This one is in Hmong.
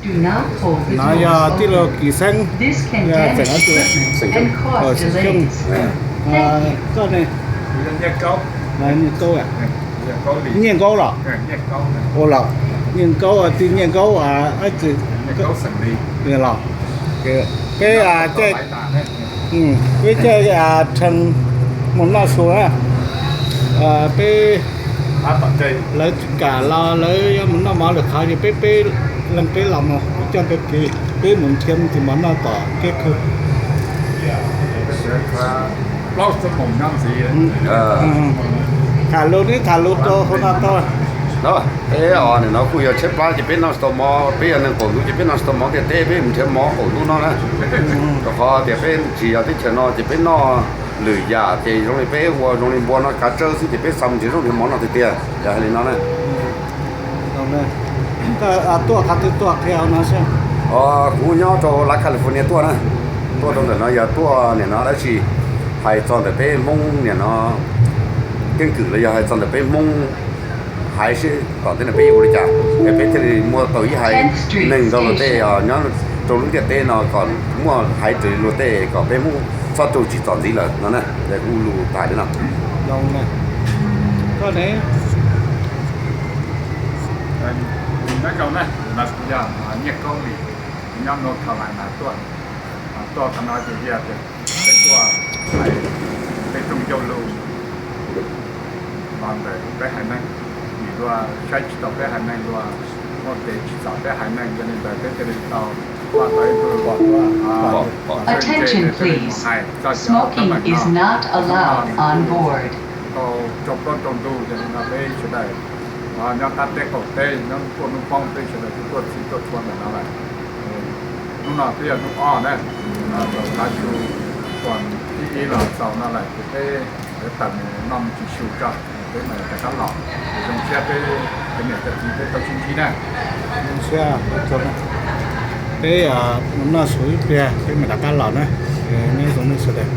Do not hold the No, yog tij laug Kis Xeeb, txeem no tus, xeem Xyooj. Koj ne? Nyiaj Kaub, Nyiaj Nkaub los? Ua los, Nyiaj Nkaub, tij Nyiaj Nkaub, los peb caij, peb caij rhees mus noj su na. Peb, lawv tsis kam los lawv yuav mus noj mov lwm qhov ces peb, peb leej peb los mus coj ntawd ces peb mus nrhiav mus tis mov noj tom kev khw. Tham lus neb tham lus rau hauv no tau. Peb nim no kuj yog tshaib plab ces peb noj tsis tau mov, peb yog neeg qaum ntuj ces peb noj tsis tau mov ntiaj teb, peb mus nrhiav mov qaum ntuj noj na. Rau qhov tias peb tsis yog teb chaws no ces peb noj lwm yam ces zoo li peb ua zoo li npua noj kav tsawb xwb ces peb xav mus nrhiav zaub nrhiav mov noj tiag tiag, yog hais li no na. Tuaj qhov twg tuaj qhia no seb. Kuv nyob rau Lav California tuaj na. Tuaj rau ntawm no yog tuaj nim no dab tsi, hais txog ntawm peb Hmoob nim no keeb kwm los yog hais txog ntawm peb Hmoob haiv seb tom ntej no peb yuav ua li cas es peb thiaj li muaj tau ib haiv neeg ntau luag tej nyob rau lub ntiaj teb no kom muaj haiv raws li luag tej kom peb Hmoob txhob raug tsim txom ntxiv lawm no na. Kuv lus tas li no. Nyob zoo na, kuv yog Nyiaj Kaub Lis, kuv nyob North Carolina tuaj. Tuaj qhov no ces vim tias peb tuaj hais peb rooj ncauj lus los ntawm peb haiv neeg, vim luag saib tsis taus peb haiv neeg, luag muaj kev tsim txom peb haiv neeg, yog li ntawd peb thiaj li tau ua tau ib tug Attention please. Smoking is not allowed on board. Tau raug plaub raug ntug, yog li no peb sawv daws nyob qab teb qaum teb, nyob tuaj hnub poob, peb sawv daws kuj tuaj txhij tuaj txhua ntawm no lawm. Hnub no twb yog hnub ob na, tau qab su, tuam thib ib los txaus no lawm ces peb yuav tawm mus noj me ntsis su tso, peb mam rov qab los. Ces zoo siab peb cov niam cov txiv peb tau sib ntsib na. Zoo siab, peb noj su ib pliag peb mam rov qab los na. Nyob zoo nej sawv daws.